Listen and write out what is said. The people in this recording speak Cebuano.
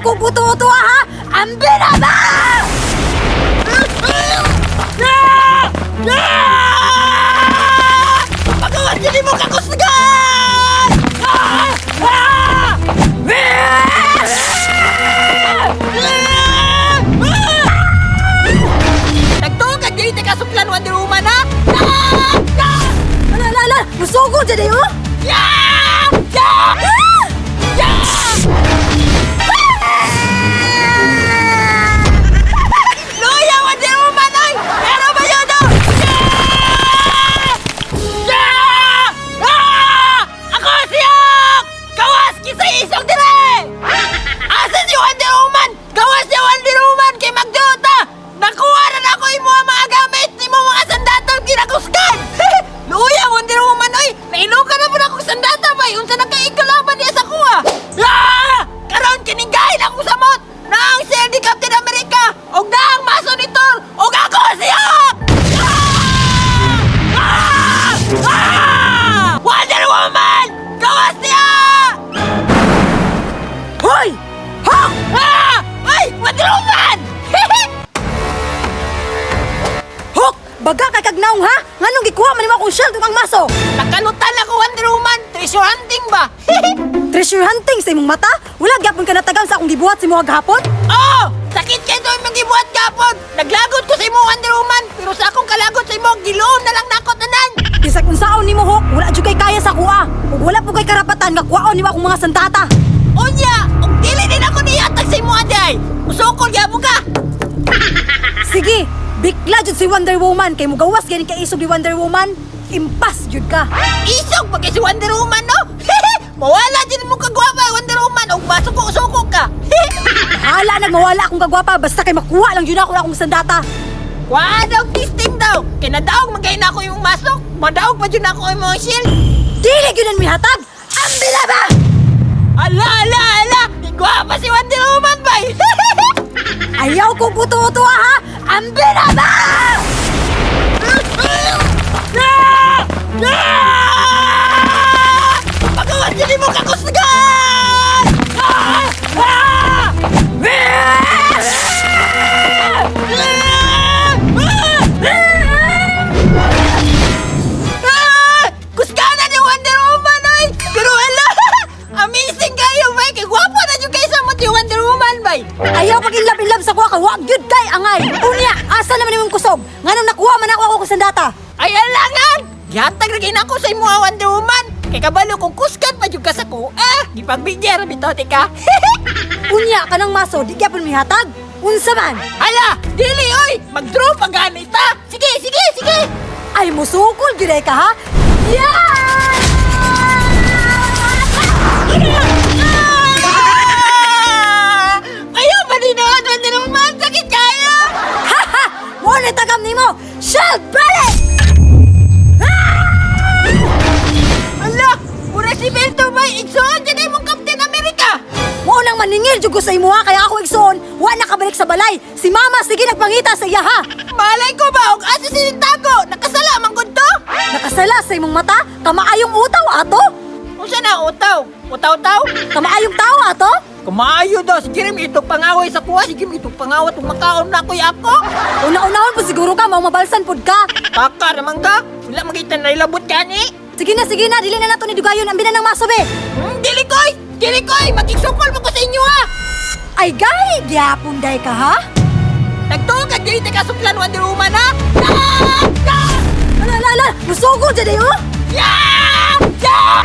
Ayaw kong uto-uto ha! Ambi na ba? Pagawas dili mo kakusgan! Ah! Ah! Nagtuo ka dili ka suklan, Wonder Woman, ha? Ah! Ah! Ala, ala, ala! Musugo dyan eh, oh! Yeah! Yeah! Ah! Yeah! Luya, Wonder Woman, oy! Pero ba yun, oh? Yeah! Yeah! Ah! Ako siyok! Gawas kisay isog dire! Asa si Wonder Woman? Gawas si Wonder Woman kay magduta! Nakuha na nako imo ang mga gamit nimo mga sandatong ginakusgan! Luya, Wonder Woman, oy! Nailukan na po na akong sandata, bay! Unsa na kay ikalaban niya sa kuha? Ah! Karon kininggahin akong samot! Naang si ni Captain America! Og naang maso ni Thor! Og ako siya! Ah! Ah! Ah! Wonder Woman! Gawas niya! Hoy! Hok! Ah! Ay! Wonder Woman! Hok! Baga kay kagnaong ha? Nganong gikuha man nimo akong shield ug ang maso? Nakalutan ako, Wonder Woman! Treasure hunting ba? Treasure hunting sa imong mata? Wala gyapon ka natagam sa akong gibuhat sa imo gahapon? Oh! Sakit kay doon mong gibuhat gapon! Naglagot ko sa imo, Wonder Woman! Pero sa akong kalagot sa imo, giloom na lang nako tanan! Bisag unsaon nimo, Hok, wala jud kay kaya sa kuha. Ug wala po kay karapatan nga kuwaon nimo akong mga sandata. Unya! Ug dili din ako nihatag sa imo, aday! Usokol gyapon ka! Sige, bikla jud si Wonder Woman kay mugawas gani kay isog ni Wonder Woman. Impas jud ka. Isog pa kay si Wonder Woman, no? Mawala din mo kagwapa, Wonder Woman! Ug masuko-suko ka! Bahala nag mawala akong kagwapa basta kay makuha lang jud ako na akong sandata. Kuha daw testing daw! Kay nadaog man kay na ako yung masok! Madaog pa dyan ako yung mga shield! Dili gyud ang mihatag. Ambila ba? Ala, ala, ala! Igwapa si Wonder Woman, bay! Ayaw kong uto-uto ha. Ambila ba? Ah! Ah! Pagawas din mo kakusgan! Ah! Ah! Ah! Kusgana ni Wonder Woman, oy! Pero ala! Amazing kayo, bay! Kay gwapo na jud kayo sa mo Wonder Woman, bay! Ayaw pag inlab-inlab sa kuha ka, wag gyud kay angay. Unya, asa naman imong kusog? Nganong nakuha man ako akong sandata? Ay, alangan! Gihatag ra ako sa imo, Wonder Woman! Kay kabalo kung kusgan pa jud ka sa kuha! Gipagbigyan ra bitaw ka. Unya kanang maso, di gyapon mihatag. Unsa man? Hala! Dili oy! Mag-draw pa ganit ta! Sige, sige, sige! Ay musukol gyud ay ka ha? Yeah! Ah! Ayaw pa din noon, Wonder Woman! Sakit kayo! Ha ha! Mo na tagam nimo. Shield ballet! Ala! Mura si Belto bay! Igsoon dyan imong Captain America! Mo nang maningil jud ko sa imuha kaya ako igsoon, wa nakabalik sa balay. Si mama sige nagpangita sa iya ha. Malay ko ba? Og asa sinintago? Nakasala man gud to? Nakasala sa imong mata, kamaayong utaw ato. Unsa na utaw? Utaw-taw? Kamaayong tao ato. Kumaayo daw, sige rin itong pangaway sa kuha, sige itong pangawat, kung makaon na ako'y ako. Una-unahon po siguro ka, mao mabalsan pud ka. Baka naman ka, wala makita na ilabot ka ni. Sige na, dili na nato ni Dugayon ang binanang maso be. Dili koy, dili koy, makigsukol mo ko sa inyo ha. Ay gay, gyapon day ka ha? Nagtuo ka, dili ka suklan, Wonder Woman ha. Ah! Ah! Ala, ala, ala, musugo dyan eh, oh! Yeah! Yeah!